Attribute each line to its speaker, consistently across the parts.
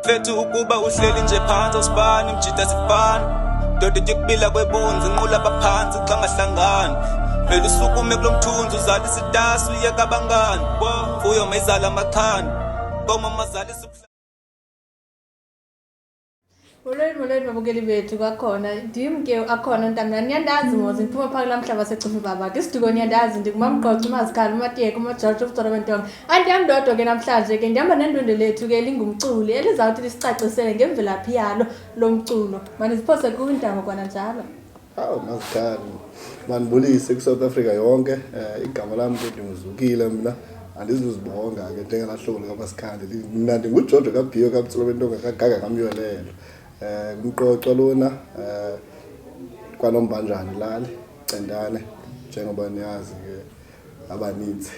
Speaker 1: Mfethu, ukuba uhleli nje phantsi, awusibani mjita, sifana ndoda ityukubila kwebunzi, nqula baphansi xa ngahlangani. Vele usukume kulo mthunzi, uzalisa itasi, uyeka abangani. Mfuyo mayizala amaxhani, nkomo mazalisa.
Speaker 2: Molweni, molweni babukeli bethu. Kwakhona ndim ke, Akhona Ntamna. Niyandazi mos, ndiphuma phaa kulaa mhlaba secufe babakhe isiduko. Niyandazi, ndingumamqoco, uMazikhali, uMatiyeka, uMajojo, ubutswana bentonga. Andihambi ndodwa ke namhlanje ke, ndihamba nendwendwe lethu ke lingumculi elizawuthi lisicacisele ngemvelaphi yalo lo mculo. Maniziphose kwintamo kwananjalo.
Speaker 3: Hawu Mazikhali, mandibulise kwiSouth Africa yonke. Igama lam ke ndinguzukile mna, andizuzibonga ke njengelaa hlobo likaMasikhali. Mna ndinguJojo kaBhiyo kaMtsolo bentonga kaGaga kaMyolelo. Umqoco lona kwaNombanjani lali Centane, njengoba niyazi ke abaninzi.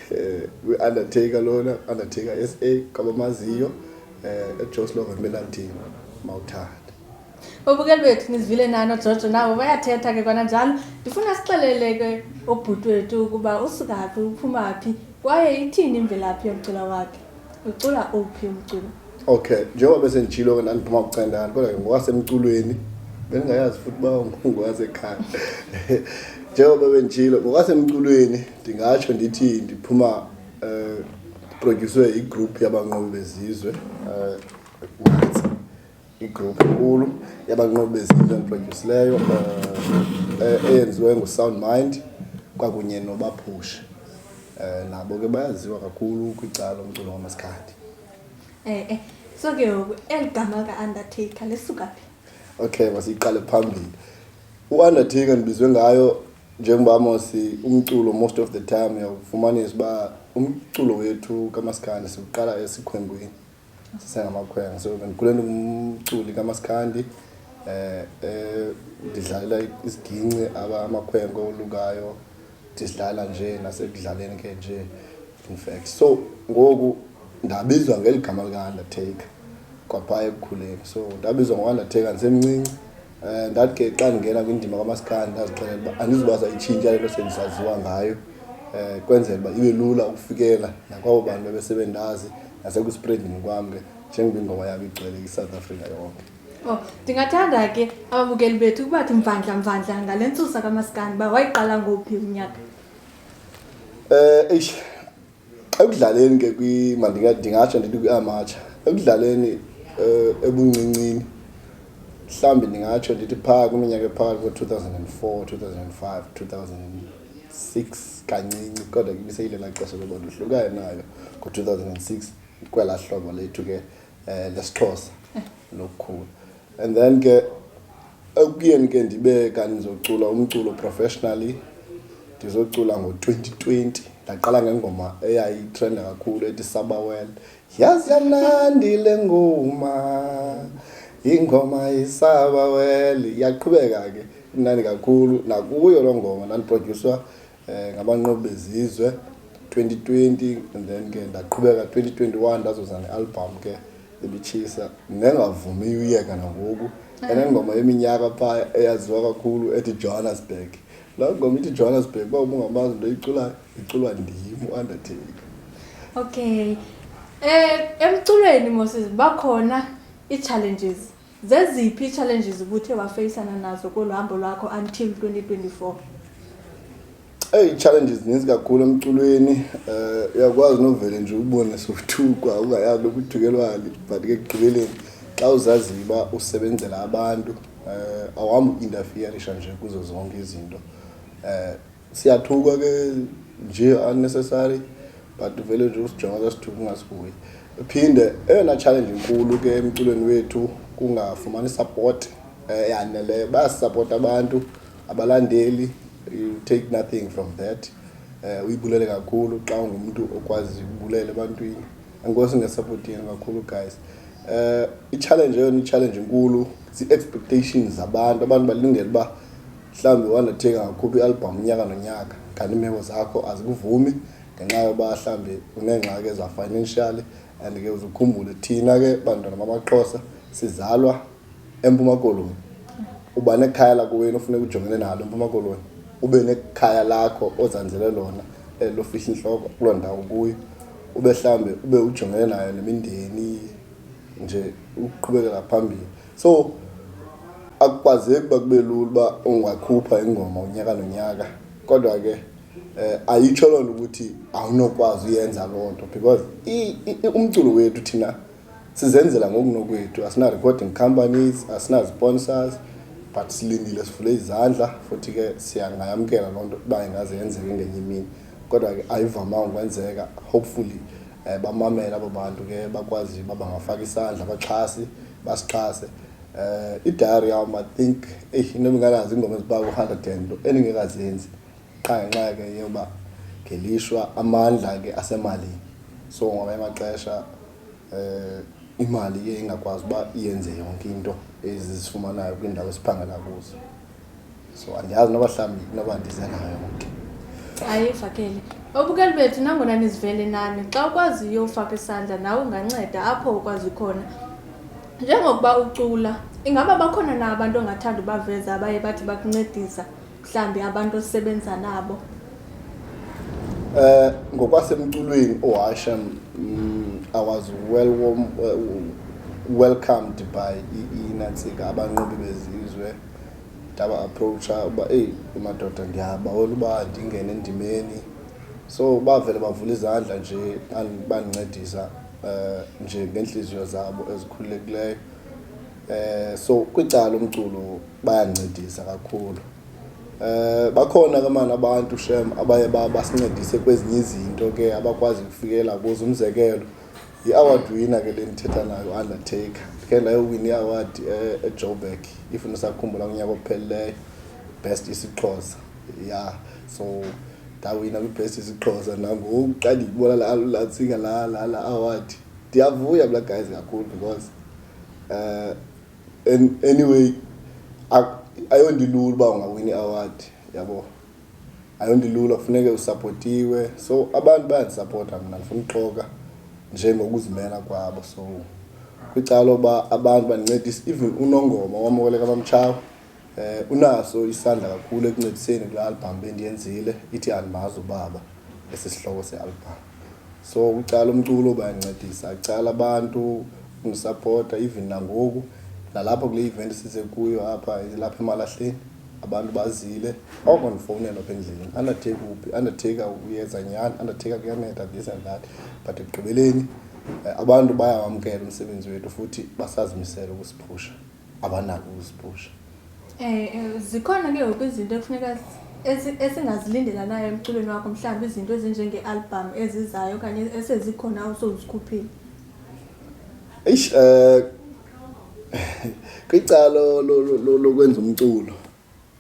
Speaker 3: Kwi-Undertaker lona, Undertaker SA kwabamaziyo, eJoe Slovo Millanton mawuthanda.
Speaker 2: Babukeli bethu, nizivile nani oJojo, nabo bayathetha ke kwananjalo. Ndifuna sixelele ke ubhuti wethu ukuba usuka phi, uphuma phi, kwaye ithini imvelaphi yomculo wakhe. Ucula uphi umculo?
Speaker 3: Okay, njengoba besenditshilo ke, ndandiphuma kuCentane, kodwa ke ngokwasemculweni bendingayazi futhi uba ngokwasekhaya. Njengoba benditshilo, ngokwasemculweni ndingatsho ndithi ndiphuma produswe igroup yabanqobi bezizwe, nantsi igroup enkulu yabanqobi bezizwe endiprodyusileyo, eyenziwe nguSound Mind kwakunye noBaphushe. Nabo ke bayaziwa kakhulu kwicala lomculo wamaskandi.
Speaker 2: So ke ngoku eli gama ka-Undertaker lisuka phi?
Speaker 3: Okay, masiyiqale phambili. U-Undertaker ndibizwe ngayo njengoba mosi umculo, most of the time uyawufumanisa uba umculo wethu kamaskandi siwuqala esikhwenkweni, sisengamakhwenkwe. So bendikhule ndingumculi kamaskandi, ndidlalela isiginci aba amakhwenkwe olukayo, ndisidlala nje nasekudlaleni ke nje in fact. So ngoku ndabizwa ngeli gama lika-Undertaker kwaphaa ekukhuleni. So ndabizwa ngo-Undertaker ndisemncinci. Ndathi ke xa ndingena kwindima kamaskandi ndazixelela uba andizuba sayitshintsha le nto sendisaziwa ngayo, kwenzela uba ibe lula ukufikela nakwabo bantu bebesebendazi nasekuspreadini kwam ke, njengoba ingoma yam igcwele iSouth Africa yonke.
Speaker 2: Oh, ndingathanda ke ababukeli bethu ukubathi mvandla mvandla ngale ntsusa kamaskandi, uba wayiqala ngowuphi unyaka?
Speaker 3: Eish, ekudlaleni ke kwi ndingatsho ndithi kwi-amateur, ekudlaleni ebuncincini, mhlawumbi ndingatsho ndithi phaa kwiminyaka ephakathi ko-2004, 2005, 2006 kancinci, kodwa ke ibiseyilela xesha loba ndohlukane nayo ngo-2006 kwelaa hlobo lethu ke lesiXhosa lokukhula. And then ke ekuyeni ke ndibe kanti ndizocula umculo professionally, ndizocula ngo-2020. Ndaqala ngengoma eyayitrenda kakhulu ethi "Sabawel". Yazi yamnandi le ngoma, ingoma isabawel. Yaqhubeka ke imnandi kakhulu. Nakuyo loo ngoma ndandiprodyuswa ngabanqobi bezizwe 2020, and then ke ndaqhubeka 2021, ndazoza ne-album ke ebitshisa nengavumiyo uyeka nangoku, enengoma yeminyaka phaa eyaziwa kakhulu ethi "Johannesburg". Laa ngoma ithi "Johannesburg", uba ubungamazi into iculayo, iculwa ndim uUndertaker.
Speaker 2: Okay. Emculweni mos bakhona ii-challenges. Zeziphi ii-challenges ubuthe wafeyisana nazo kolu hambo lwakho until 2024?
Speaker 3: Eyi, ii-challenges zininzi kakhulu emculweni. Uyakwazi novele nje ubone sowuthukwa ungayazi noba uthukelwani, but ke ekugqibeleni xa uzaziyo uba usebenzela abantu, awuhambi uinterferisha nje kuzo zonke izinto. Siyathukwa ke nje unnecessary, but vele nje usijonga sasithuka ungasihoyi. Phinde eyona challenge inkulu ke emculweni wethu kungafumani support eyaneleyo. Bayasisapota abantu, abalandeli, you take nothing from that. Uyibulele kakhulu xa ungumntu okwaziyo ukubulela ebantwini. Enkosi ngesupport yenu kakhulu, guys. I-challenge, eyona i-challenge inkulu zii-expectations zabantu. Abantu balindele uba mhlawumbi u-Undertaker angakhupha i-album unyaka nonyaka, kanti iimeko zakho azikuvumi ngenxa yoba mhlawumbi uneengxaki eza-financially. And ke uzukhumbule thina ke bantwana bamaXhosa sizalwa eMpuma Koloni. Uba nekhaya lakowenu ofuneka ujongene nalo eMpuma Koloni, ube nekhaya lakho ozanzele lona lofihla intloko kuloo ndawo kuyo, ube mhlawumbi ube ujongene nayo nemindeni. nje ukuqhubekela phambili. So akukwazeki uba kube lula uba ungakhupha ingoma unyaka nonyaka, kodwa ke ayitsho loo nto ukuthi awunokwazi uyenza loo nto, because umculo wethu thina sizenzela ngokunokwethu. Asina-recording companies, asina-sponsors, but silindile, sivule izandla, futhi ke siyangayamkela loo nto uba ingaze yenzeke ngenye imini, kodwa ke ayivamanga ukwenzeka. Hopefully bamamele abo bantu ke bakwaziyo uba bangafaka isandla, abaxhasi basixhase. Idayari yam, I think, eyi, into ebinganazo iingoma eziba ku-100 and endingekazenzi, qha ngenxa ke yoba ngelishwa amandla ke asemalini. So ngamanye amaxesha imali iye ingakwazi uba iyenze yonke into ezizifumanayo kwiindawo esiphangela kuzo. So andiyazi noba mhlawumbi noba ndize nayo yonke.
Speaker 2: Ayivakele. Babukeli bethu, nangona nizivele nani, xa ukwaziyo ufaka isandla nawe unganceda apho ukwazi khona. Njengokuba ucula, ingaba bakhona na abantu ongathanda ubaveza abaye bathi bakuncedisa, mhlawumbi abantu osebenza nabo?
Speaker 3: Ngokwasemculweni, oh shem, I was well warm, welcomed by inantsika abanqobi bezizwe. Ndaba approacha uba, eyi madoda, ndiyabawela uba ndingene endimeni. So bavele bavula izandla nje, bandincedisa nje ngeentliziyo zabo ezikhululekileyo. So kwicala umculo bayancedisa kakhulu. Bakhona ke mani abantu shem abaye basincedise kwezinye izinto ke abakwazi ukufikelela kuzo. Umzekelo, i-award winner ke le ndithetha nayo, Undertaker. Ndikhe ndayowina i-award eJoburg, if ndisakhumbula, kunyaka ophelileyo, best isiXhosa. Yeah, so ndawina kwi-best isiXhosa. Nangoku xa ndiyibona laa lantsika laa award, ndiyavuya mna guys kakhulu, because and anyway ayonto ilula uba ungawina i-award, yabo, ayonto ilula, kufuneke usapotiwe. So abantu bayandisapota mna, ndifuna uxoka njengokuzimela kwabo. So kwicala uba abantu bandincedisa, even uNongoma wamokoleka bamtshawe, unaso isandla kakhulu ekuncediseni kulaa album bendiyenzile ithi Andimazi Ubaba, esi sihloko se-album. So kwicala umculo bayancedisa, cala abantu undisapota, even nangoku nalapha kule event size kuyo apha lapha emalahleni, abantu bazile oko ndifowunelwa apha endleleni, "Undertaker uphi? Undertaker uyeza nyhani? Undertaker kuyanetha," this and that. But ekugqibeleni abantu bayawamkela umsebenzi wethu futhi basazimisele ukusiphusha, abanako ukusiphusha.
Speaker 2: Zikhona ke ngoku izinto ekufuneka esingazilindela nayo emculweni wakho, mhlawumbi izinto ezinjenge-album ezizayo okanye esezikhona usowuzikhuphile?
Speaker 3: Eish, kwicala lokwenza umculo,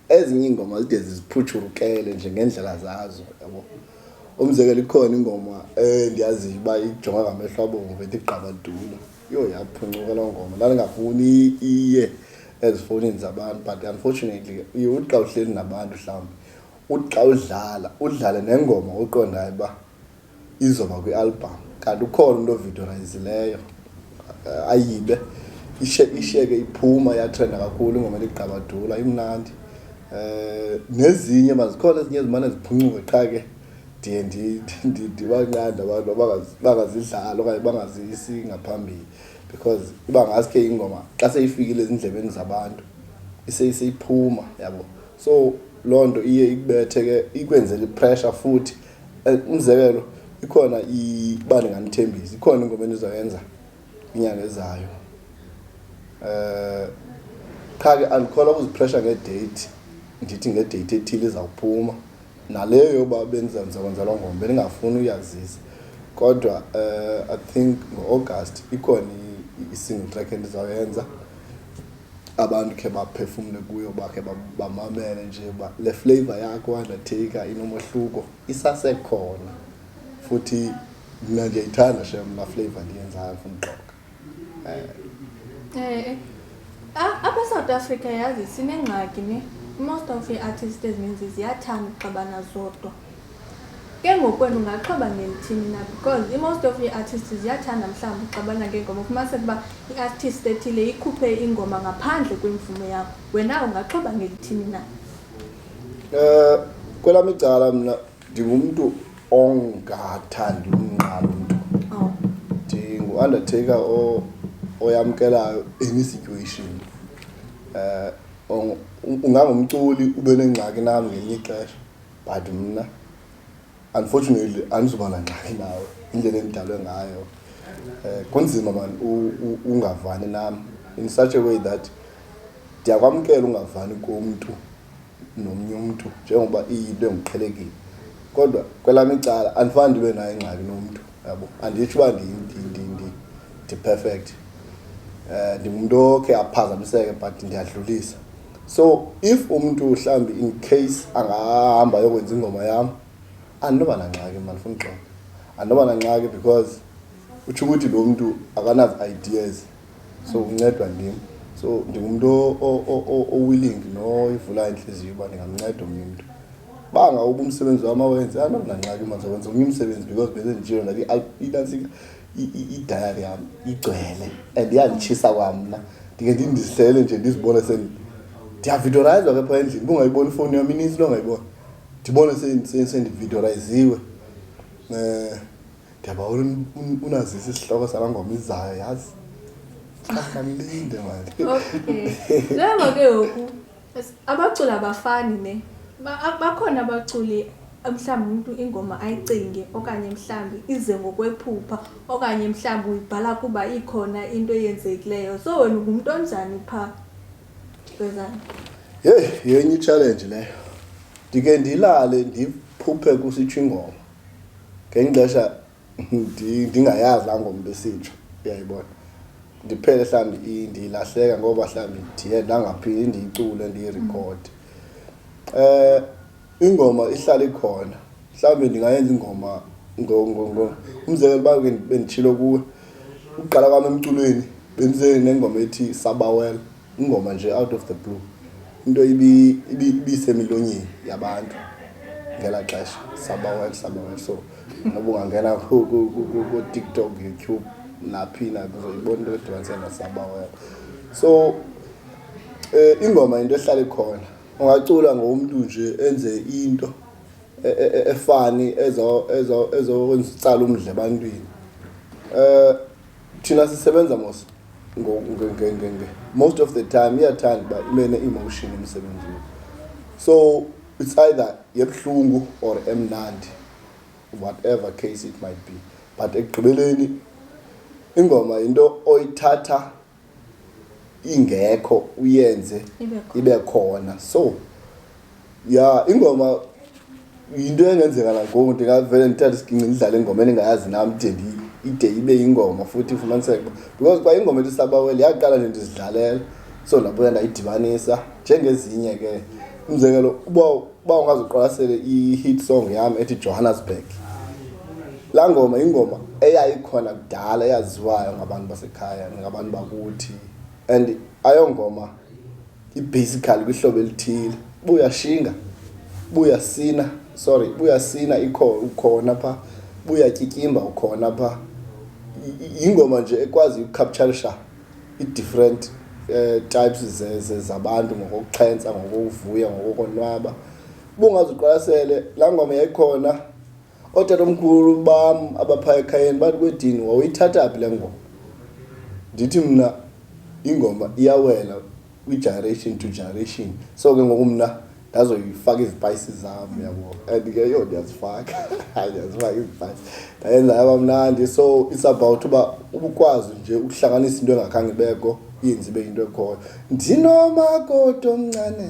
Speaker 3: ezinye iingoma zide ziziphutshurukele nje ngendlela zazo, yabo. Umzekelo, ikhona ingoma endiyaziyo uba ijonga ngamehlo abomvu ethi Gqabadula. Yho, yaphuncuka loo ngoma. Ndandingafuni iye ezifowunini zabantu, but unfortunately uye uthi xa uhleli nabantu, mhlawumbi uthi xa udlala, udlale nengoma oqondayo uba izoba kwi-album, kanti ukhona umntu ovidiyorayisileyo ayibe ishiyeke iphuma, yatrenda kakhulu ingoma ethi Gqabadula, imnandi. Nezinye mazikhona, ezinye ezimane ziphuncuke, qha ke ndiye ndibanqande abantu bangazidlali okanye bangaziyisi ngaphambili, because iba ngaske ingoma xa seyifikile ezindlebeni zabantu iseyiphuma, yabo. So loo nto iye ikubethe ke, ikwenzele i-pressure futhi. Umzekelo, ikhona, uba ndinganithembisa, ikhona ingoma endizoyenza inyanga ezayo, qha ke andikholwa kuzipressure ngedate, ndithi ngedate ethile izawuphuma. Naleyo yoba bendizakwenza loo ngoma bendingafuni uyazisa, kodwa I think ngo-August ikhona i-single track endizawuyenza, abantu khe baphefumle kuyo, bakhe bamamele nje uba le flavor yakho Undertaker inomohluko, isasekhona. Futhi mna ndiyayithanda shem laa flavor ndiyenzayo, ndifuna uxoka.
Speaker 2: Apha eSouth Africa, yazi, sinengxaki ne most of ii-artist ezininzi ziyathanda uxabana zodwa. Ke ngoku wena ungaxhoba ngelithini na? Because i-most of ii-artist ziyathanda mhlawumbi uxabana ngeengoma, ufumaniseke uba i-artist ethile ikhuphe ingoma ngaphandle kwemvume yakho. Wena ungaxhoba ngelithini na?
Speaker 3: Kwelam icala mna ndingumntu ongathandi umnqala umntu. Ndingu-Undertaker. Oyamkelayo any situation. Ungangumculi ube nengxaki nam ngelinye ixesha, but mna unfortunately andizuba nangxaki nawe. Indlela endidalwe ngayo, kunzima man ungavani nam in such a way that ndiyakwamkela ungavani komntu nomnye umntu njengoba iyinto enguqhelekile, kodwa kwelam icala andifani ndibe nayo ingxaki nomntu, yabo. Anditsho uba ndi-perfect, ndingumntu okhe aphazamiseke, but ndiyadlulisa. So if umntu mhlawumbi in case angahamba ayokwenza ingoma yam, andinoba nangxaki mani, funa uxoka, andinoba nangxaki because utsho ukuthi lo mntu akanazi-ideas, so uncedwa ndim. So ndingumntu o-willing noyivulayo intliziyo uba ndingamnceda omnye umntu. Bangawuba umsebenzi wam awenze, andinoba nangxaki mani, ndizokwenza omnye umsebenzi because bese nditshilo ndathi inantsika idayari yam igcwele and iyanditshisa kwamna. Ndike ndithi ndizihlele nje ndizibone ndiyavidorayiza ke phaa endlini, ubungayiboni ifowuni yam, inintsi into ongayibona, ndibone sendividorayiziwe. Ndiyabawela unazisa isihloko salaa ngoma izayo, yazi, khanilinde mani.
Speaker 2: Okay, njengoba ke ngoku abaculi abafani ne. Bakhona abaculi mhlawumbi umntu ingoma ayicinge, okanye mhlawumbi ize ngokwephupha, okanye mhlawumbi uyibhala kuba ikhona into eyenzekileyo. So wena ungumntu onjani phaa kwezana?
Speaker 3: Heyi, yenye i-challenge leyo. Ndike ndilale ndiphuphe kusitsho ingoma ngelinye ixesha, ndingayazi laa ngoma besitsho, uyayibona, ndiphele mhlawumbi ndiyilahleka ngoba mhlawumbi ndiye ndangaphindi ndiyicule, ndiyirekhode. Ingoma ihlala ikhona. Mhlawumbi ndingayenza ingoma, umzekelo uba benditshilo kuwe, ukuqala kwam emculweni bendize nengoma ethi "Sabawela", ingoma nje out of the blue, into ibisemilonyeni yabantu ngelaa xesha, "Sabawela, sabawela". So noba ungangena ku-TikTok, YouTube, naphi na, uzoyibona into edibanise nosabawela. So ingoma into ehlala ikhona. Ungacula ngomntu nje enze into efani ezokwenza utsala umdla ebantwini. Thina sisebenza mos most of the time iyathanda uba ibe ne-emotion emsebenzini, so it's either yebuhlungu or emnandi, whatever case it might be, but ekugqibeleni ingoma yinto oyithatha ingekho uyenze
Speaker 2: ibe khona.
Speaker 3: Ibe khona. So ya, ingoma yinto engenzeka nangoku, ndingavele ndithathe isiginci ndidlale ingoma endingayazi nam ide ide ibe yingoma futhi ifumaniseke because kwa ingoma ethi "Sabawele" yaqala nje ndizidlalela, so ndabuya ndayidibanisa njengezinye ke. Umzekelo, uba ungazuqwalasele i-hit song yam ethi "Johannesburg", laa ngoma ingoma eyayikhona kudala, eyaziwayo ngabantu basekhaya, ngabantu bakuthi, and ayongoma i-basically kwihlobo elithile, buyashinga, buyasina, sorry, buyasina, ikho ukhona pha, buyatyityimba, ukhona pha. Ingoma nje ekwazi ukucapturisha i-different types zabantu ngokokuxhentsa, ngokokuvuya, ngokokonwaba. Ubungazuqwalasele laa ngoma yayikhona, ootatomkhulu bam abaphaa ekhayeni bathi, "Kwedini, wawuyithatha phi le ngoma?" Ndithi mna ingoma iyawela kwi-generation to generation, so ke ngoku mna ndazoyifaka izipayisi zam, yabo, and ke yho, ndiyazifaka, hayi, ndiyazifaka izipayisi, ndayenza yaba mnandi. So it's about uba ubukwazi nje ukuhlanganisa into engakhange ibekho, iyenze ibe yinto ekhoyo. Ndinomakoti omncane,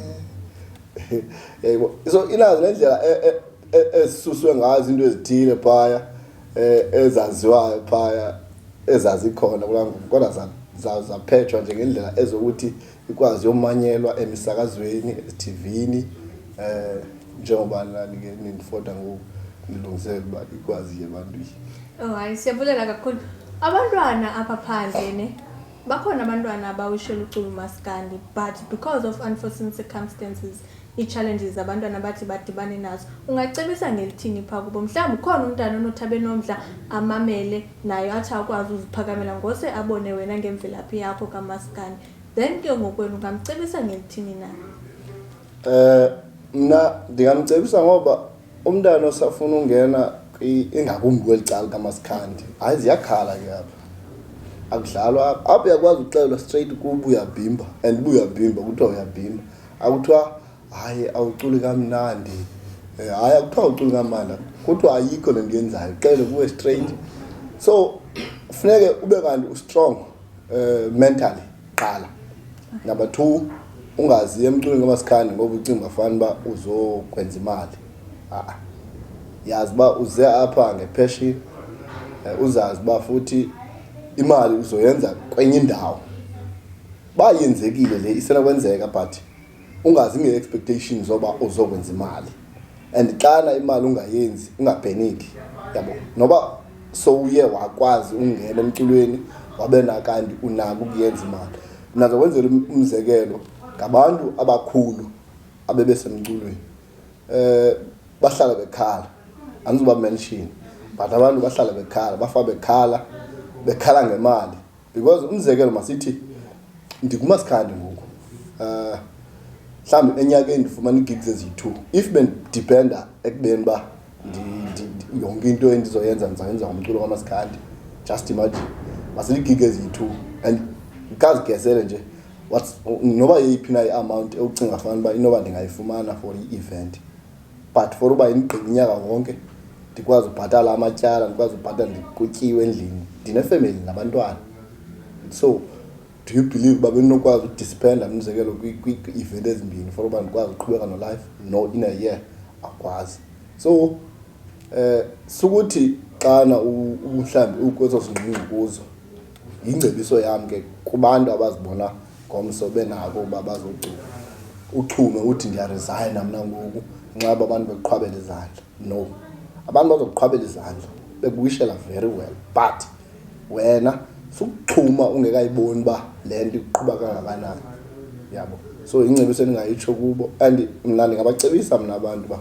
Speaker 3: yayibona. So inazo nendlela ezisuswe ngazo into ezithile phaya, ezaziwayo phaya, ezazikhona kulaa ngoma, kodwa zaphetshwa nje ngendlela ezokuthi ikwazi yomanyelwa emisakazweni, ezithivini, njengoba nani ke nindifota ngoku, nilungisele uba ikwazi ebantwini.
Speaker 2: Oh hayi, siyabulela kakhulu. Abantwana apha phandle ne, bakhona abantwana abawishela ucula umaskandi, but because of unforeseen circumstances, ii-challenges abantwana bathi badibane nazo, ungacebisa ngelithini phaa kubo? Mhlawumbi ukhona umntana onothi abe nomdla, amamele naye, athi akwazi uziphakamela ngose abone wena ngemvelaphi yakho kamaskandi, then ke ngokwenu ungamcebisa ngelithini na?
Speaker 3: Mna ndingamcebisa ngoba umntana osafuna ungena ingakumbi kweli cala kamaskandi, hayi, ziyakhala ke apha. Akudlalwa apha. Apha uyakwazi uxelelwa straight kuba uyabhimba, and uba uyabhimba kuthiwa uyabhimba. Akuthiwa hayi awuculi kamnandi, hayi akuthiwa awuculi kamnandi, kuthiwa ayikho le nto yenzayo, uxelele kuwe straight. So funeke ube kanti u-strong mentally qala. Number two, ungazi emculweni kamaskandi ngoba ucinga bafana uba uzokwenza imali. A-a, yazi uba uze apha nge-passion, uzazi uba futhi imali uzoyenza kwenye indawo. Uba yenzekile le isenokwenzeka, but ungazi nge-expectations zoba uzokwenza imali, and xana imali ungayenzi unga-panic-i, yabo. Noba sowuye wakwazi ungena emculweni wabe nakanti unako ukuyenza imali. Mna ndizokwenzela umzekelo ngabantu abakhulu abebesemculweni, bahlala bekhala, andizuba mention, but abantu bahlala bekhala, bafa bekhala, bekhala ngemali. Because umzekelo, masithi ndikumaskandi ngoku, mhlawumbi enyakeni ndifumana ii-gigs eziyi-2. If bendi-depend-a ekubeni uba yonke into endizoyenza ndizayenza ngomculo kamaskandi, just imagine, masithi ii-gig eziyi-2 and kazigesele nje what's noba yeyiphi na i-amount ewucinga fana uba inoba ndingayifumana for i-event, but for uba indigqibe unyaka wonke, ndikwazi ubhatala amatyala, ndikwazi ubhatala, kutyiwe endlini, ndinefemeli nabantwana. So do you believe uba bendinokwazi udispenda, umzekelo, kwii-event ezimbini for uba ndikwazi uqhubeka no-life? No, in a year awukwazi. So sukuthi xana mhlawumbi ukweso singqingqi kuzo, yingcebiso yam ke kubantu abazibona ngomso benako uba bazocula, uchume uthi ndiya-resign-a mna ngoku ngenxa yoba abantu bekuqhwabela izandla. No, abantu bazokuqhwabela izandla bekuwishela very well, but wena sukuxhuma ungekayiboni uba le nto ikuqhuba kangakanani, yabo. So ingcebiso endingayitsho kubo, and mna ndingabacebisa mna abantu uba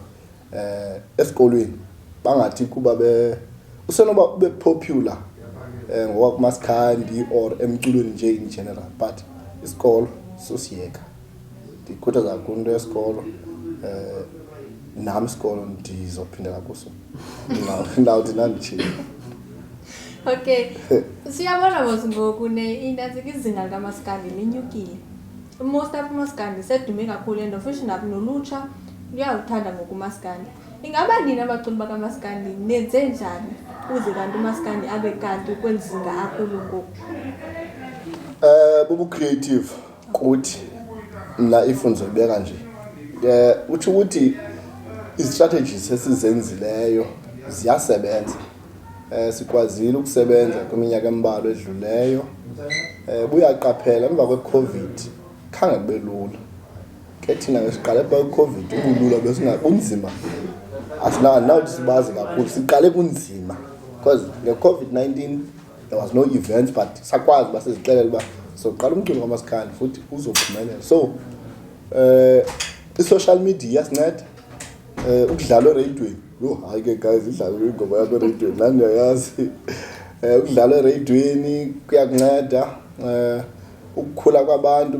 Speaker 3: esikolweni bangathi kuba be usenoba ube popular ngokwakumaskandi or emculweni nje in general, but isikolo sosiyeka. Ndikhuthaza kakhulu into yesikolo. Nam isikolo ndizophindela kuso, ndawuthi ndanditshilo.
Speaker 2: Okay, siyabona mos ngoku ne inantsika izinga likamaskandi linyukile. Most of umaskandi sedume kakhulu and futhi nolutsha luyawuthanda ngoku umaskandi. Ingaba nina abaculi bakamaskandi nenze njani uze kanti umaskandi abe kanti kweli zinga akulo ngoku?
Speaker 3: Bubu creative kuthi mna, if ndizoyibeka nje, utsho ukuthi izi-strategies esizenzileyo ziyasebenza. Sikwazile ukusebenza kwiminyaka embalwa edluleyo. Buyaqaphela emva kwe-COVID khange kube lula. Ke thina ke siqale phaa kwi-COVID, ubulula besinga bunzima, asinawuthi sibazi kakhulu, siqale kunzima because nge-COVID-19 there was no events, but sakwazi uba sizixelele uba soqala umculo kamaskandi futhi uzophumelela. So i-social media iyasinceda, ukudlalwa ereyidweni. Yho, hayi ke guys, idlalwe ingoma yakho ereyidweni, nani ndiyayazi. Ukudlalwa ereyidweni kuyakunceda, ukukhula kwabantu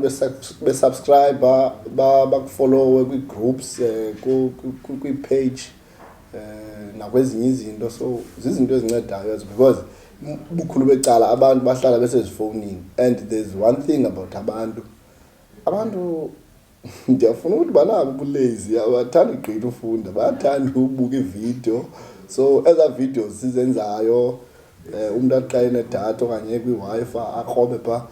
Speaker 3: be-subscribe, baku-follow-e kwii-groups, kwii-page, nakwezinye izinto. So zizinto ezincedayo ezo because ubukhulu becala abantu bahlala besezifowunini, and there's one thing about abantu, abantu ndiyafuna ukuthi banabo ubu-lazy, abathandi gqitha ufunda, bayathanda ubuka iividiyo. So ezaa videos sizenzayo, umntu athi xa enedatha okanye kwiWi-Fi akrobe phaa,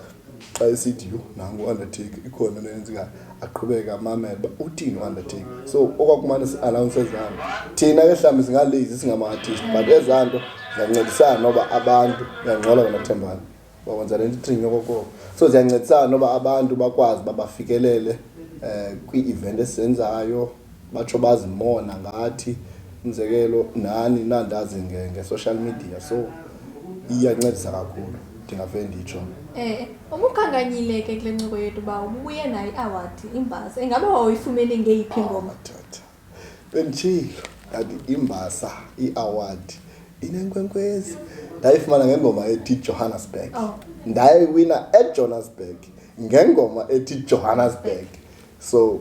Speaker 3: xa esithi yho nangu u-Undertaker, ikhona into eyenzekayo, aqhubeke amamele uba uthini u-Undertaker. So okwakumane si-announce ezaa nto, thina ke mhlawumbi singa-lazy singama-artist, but ezaa nto ziyancedisana noba abantu, uyangxola wena Thembani, bakwenza le nto itrinye okokoko. So ziyancedisana noba abantu bakwazi uba bafikelele kwii-event esizenzayo, batsho bazimona ngathi. Umzekelo, nani nandazi nge-social media, so iyancedisa kakhulu, ndingave nditsho.
Speaker 2: Ubukhankanyile ke kule ncoko yethu uba ubuye nayo i-award, imbasa. Ingaba wawuyifumene ngeyiphi ingoma?
Speaker 3: Madoda, benditshilo ndathi imbasa, i-award inenkwenkwezi, ndayifumana ngengoma ethi Johannesburg. Ndayiwina eJohannesburg ngengoma ethi Johannesburg. So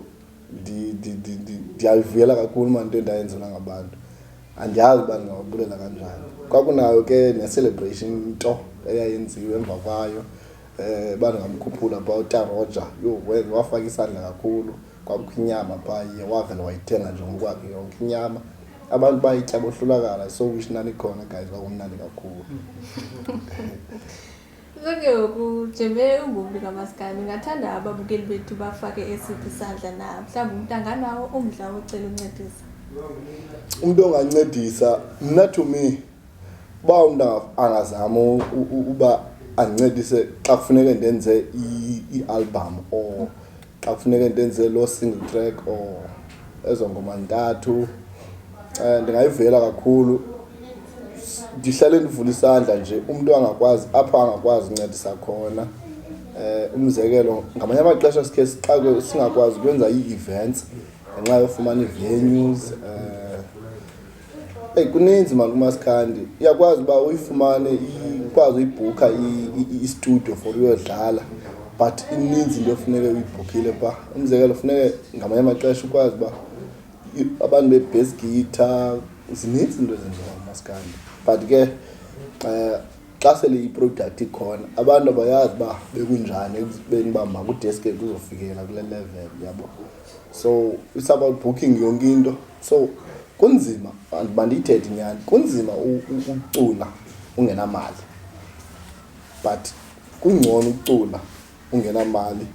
Speaker 3: ndiyayivuyela kakhulu mani into endayenzelwa ngabantu, andiyazi uba ndingababulela kanjani. Kwakunayo ke ne-celebration nto. eyayenziwe emva kwayo. Bangamkhuphula phaa uTaroja, yho, wafaka isandla kakhulu. Kwakukho inyama phaa, iye wavela wayithenga nje ngokwakhe yonke inyama, abantu bayitya bohlulakala. So wish nanikhona guys, kwakumnandi kakhulu.
Speaker 2: So ke ngoku, njebe ungumntu kamaskandi, ungathanda ababukeli bethu bafake esiphi isandla na? Mhlawumbi umntu anganawo umdla wocela uncedisa.
Speaker 3: Umntu ongancedisa mna, to me, uba umntu angazama uba andincedise xa kufuneke ndenze i-album or xa kufuneke ndenze loo single track or ezo ngoma ntathu, ndingayivuyela kakhulu. Ndihlale ndivula isandla nje, umntu angakwazi apho angakwazi uncedisa khona. Umzekelo, ngamanye amaxesha sikhe sixakwe singakwazi ukwenza ii-events ngenxa yofumana ii-venues. Eyi, kuninzi mani kumaskandi. Uyakwazi uba uyifumane, ukwazi uyibhukha i-studio for uyodlala, but ininzi into efuneke uyibhukhile phaa. Umzekelo, funeke ngamanye amaxesha ukwazi uba abantu be-bass guitar, zininzi into ezenziwa kumaskandi. But ke xa sele i-product ikhona, abantu abayazi uba bekunjani ekubeni uba makudeske kuzofikela kule level, yabo. So it's about booking yonke into. So kunzima, mandiyithethe inyani, kunzima ukucula ungenamali, but kungcono ukucula ungenamali,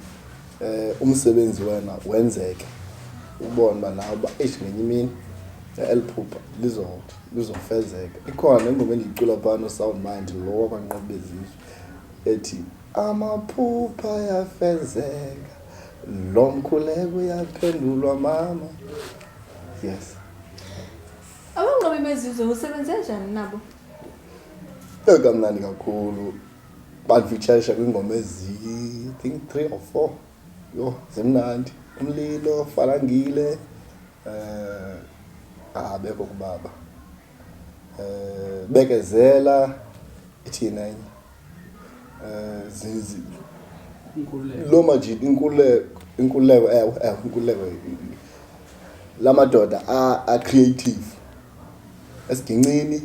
Speaker 3: umsebenzi wena wenzeke, ubone uba nawe uba eish, ngenye imini eli phupha lizofezeka. Ikhona nengoma endiyicula phaa noSound Mind lo wakwaNqobi bezizwe ethi amaphupha ayafezeka, lo mkhuleko uyaphendulwa mama. Yes.
Speaker 2: Abanqobi bezizwe, usebenze njani nabo?
Speaker 3: Kamnandi kakhulu. Bandifeaturisha kwiingoma ezi, I think, three or four. Yho, zimnandi. Umlilo falangile, abekho kubaba, bekezela, ithini enye,
Speaker 4: Inkululeko.
Speaker 3: Loo majita, inkululeko, inkululeko, ewe, ewe, inkululeko. La madoda a-creative esigincini,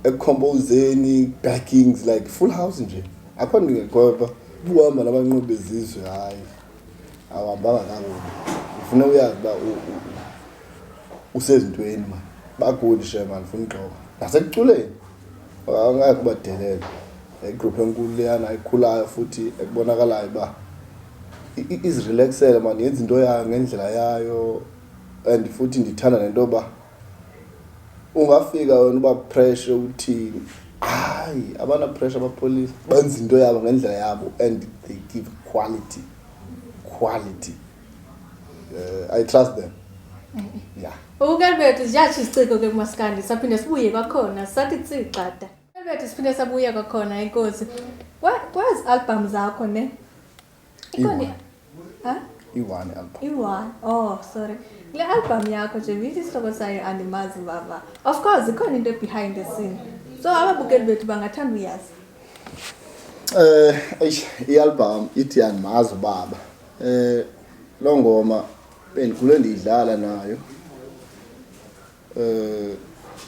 Speaker 3: ekucompozeni, backings, like full house nje, akho nto ingekhoyo pha. Ubuhamba nabanqobi bezizwe, hayi, awuhambanga kakubi. Ufuna uyazi uba usezintweni man. Ba-good she man, funa ugqoka nasekuculeni, angeke ubadelele. Igruphu enkulu leyana ekhulayo futhi ekubonakalayo uba izirelaxele man, yenza into yayo ngendlela yayo. And futhi ndithanda nento yoba ungafika wena uba pressure uthini, hayi, abana-pressure, abapholile, benza into yabo ngendlela yabo and they give quality, quality. I trust them, yeah.
Speaker 2: Ubukeli bethu, ziyatsho isiciko ke kumaskandi, saphinde sibuye kwakhona, sathi tsi gxada. Bethu, siphinde sabuya kwakhona. Inkosi, kwezi album zakho ne, ikhona
Speaker 3: I-one.
Speaker 2: Ha?
Speaker 3: I-one album.
Speaker 2: I-one, oh sorry, kule album yakho nje bithi isihloko sayo Andimazi Baba. Of course ikhona into behind the scene, so ababukeli bethu bangathanda uyazi.
Speaker 3: Eish, i-album ithi Andimazi Ubaba. Loo ngoma bendikhule ndiyidlala nayo.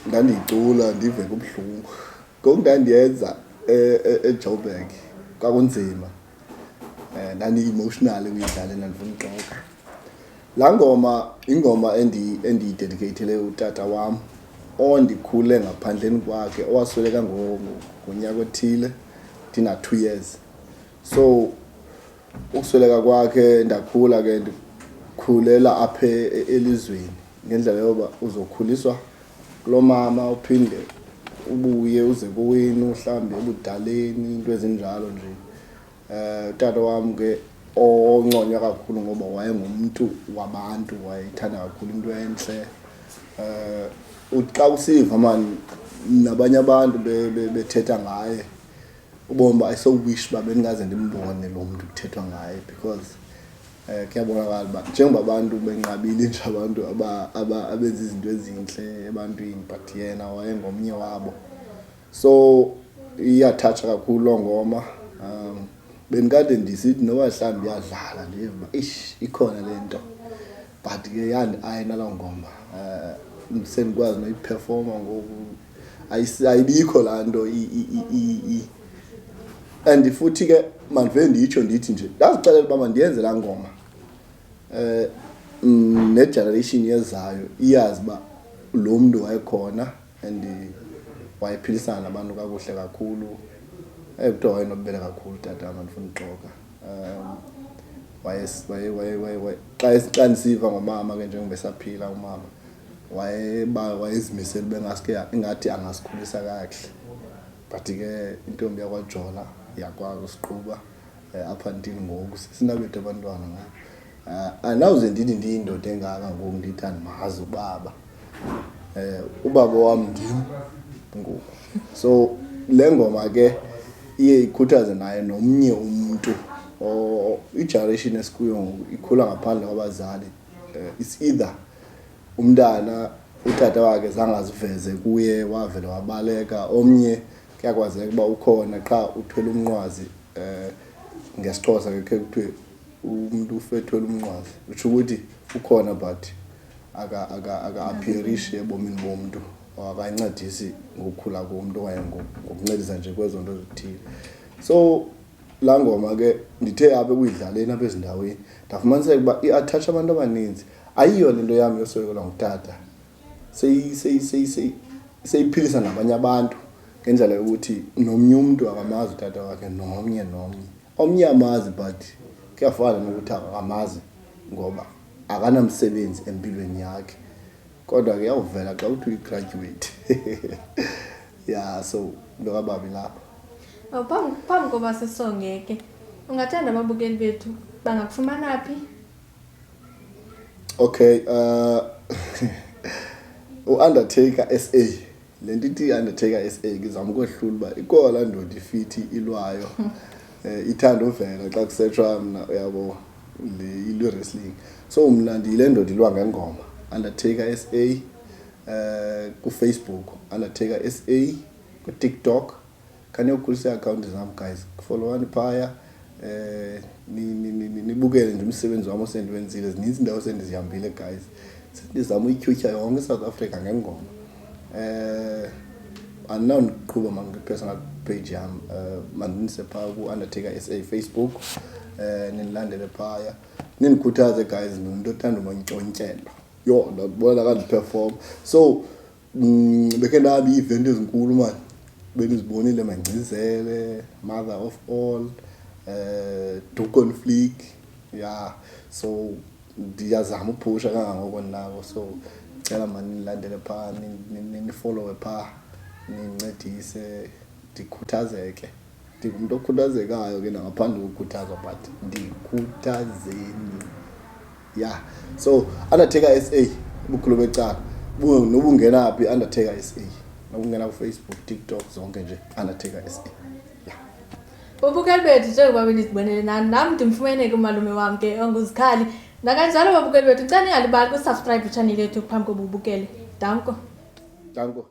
Speaker 3: Ndandiyicula ndive kubuhlungu. Ngoku ndandiyenza eJoburg kwakunzima. Ndandi-emotional ekuyidlaleni, andifuni uxoka. Laa ngoma ingoma endiyidedicatele utata wam ondikhule ngaphandleni kwakhe, owasweleka ngonyaka othile ndina-2 years. So ukusweleka kwakhe, ndakhula ke, ndikhulela apha elizweni ngendlela yoba uzokhuliswa kulo mama, uphinde ubuye uze kowenu mhlawumbi ebudaleni, into ezinjalo nje. Utata wam ke onconywa kakhulu ngoba wayengumntu wabantu, wayethanda kakhulu into entle. Uthi xa usiva mani nabanye abantu bethetha ngaye, ubone uba I so wish uba bendingaze ndimbone lo mntu kuthethwa ngaye, because kuyabonakala uba njengoba abantu benqabile nje abantu abenza izinto ezintle ebantwini, but yena wayengomnye wabo. So iyathatsha kakhulu loo ngoma. Bendikade ndisithi noba mhlawumbi iyadlala, ndive uba ish, ikhona le nto, but ke yandi-ayina loo ngoma. Sendikwazi noyiperforma ngoku. Ayibikho laa nto. And futhi ke mandive nditsho, ndithi nje ndazixelela uba mandiyenze laa ngoma, negeneration yezayo iyazi uba lo mntu wayekhona and wayephilisana nabantu kakuhle kakhulu. Kuthiwa wayenobubele kakhulu tata, mandifuna uxoka. um waye waye waye waye xa ndisiva ngomama ke, njengoba esaphila umama, wayeba wayezimisele ube ngaske ingathi angasikhulisa kakuhle, but ke intombi yakwaJola yakwazi usiqhuba up until ngoku sinabethu abantwana ngoku. Andawuze ndithi ndiyindoda engaka ngoku ndithi andimazi ubaba. Ubaba wam ndim ngoku. So le ngoma ke iye ikhuthaze naye nomnye umntu, igeneration esikuyo ngoku ikhula ngaphandle kwabazali. It's either umntana utata wakhe zange aziveze kuye, wavele wabaleka, omnye kuyakwazeka uba ukhona qha uthwele umnqwazi. NgesiXhosa ke khe kuthiwe umntu ufethwele umnqwazi, utsho ukuthi ukhona but aka-appearishi ebomini bomntu, akancedisi ngokukhula komntu okanye ngokuncedisa nje kwezo nto zithile. So laa ngoma ke ndithe apha ekuyidlaleni apha ezindaweni ndafumaniseka uba i-attacha abantu abaninzi. Ayiyo le nto yam yosoyikelwa ngutata, seyiphilisa nabanye abantu ngendlela yokuthi nomnye umntu akamazi utata wakhe, nomnye nomnye omnye amazi, but kuyafana nokuthi akamazi ngoba akanamsebenzi empilweni yakhe. Kodwa ke iyawuvela xa uthi uyigraduate. Ya, so into kababi lapho.
Speaker 2: Oh, phambi koba sisonge ke, ungathanda ababukeli bethu bangakufumana phi?
Speaker 3: Okay, u-Undertaker SA, le nto ithi Undertaker SA, ngizama ukwehlula uba ikhona laa ndoda ifithi ilwayo, ithanda uvela xa kusetshwa mna, uyabo, le ilwe wrestling. So mna ndiyile ndoda ilwa ngengoma, Undertaker SA, kuFacebook, Undertaker SA, kuTikTok. Khaniyokhulisa iiakhawunti zam guys, followani phaya, nibukele nje umsebenzi wam osendiwenzile. Zininzi iindawo sendizihambile guys, sendizama uyityhutyha yonke iSouth Africa ngengoma. Andinawundiqhuba mani kwi-personal page yam, mandinise phaa ku-Undertaker SA Facebook, nindilandele phaya, nindikhuthaze guys. Ndingumntu othanda umantyontyelo, yho, ndakubona ka ndiperform. So bekhe ndabi ii-event ezinkulu mani, benizibonile, Mangcizele, Mother of All, Dukon Flick, ya. So ndiyazama uphusha kangangoko ndinako, so cela mani nilandele phaa, nifollowe phaa, nincedise ndikhuthazeke. Ndingumntu okhuthazekayo ke nangaphandle kokukhuthazwa, but ndikhuthazeni. Ya, so Undertaker SA ubukhulu becala, noba ungena phi, Undertaker SA, noba ungena kuFacebook, TikTok, zonke nje, Undertaker SA, ya.
Speaker 2: Babukeli bethu, njengoba benizibonele nani, nam ndimfumene ke umalume wam ke onguZikhali. Nakanjalo babukeli bethu, ndicela ningalibali kusubscribe ichannel yethu phambi koba ubukele. Danko.
Speaker 3: Danko.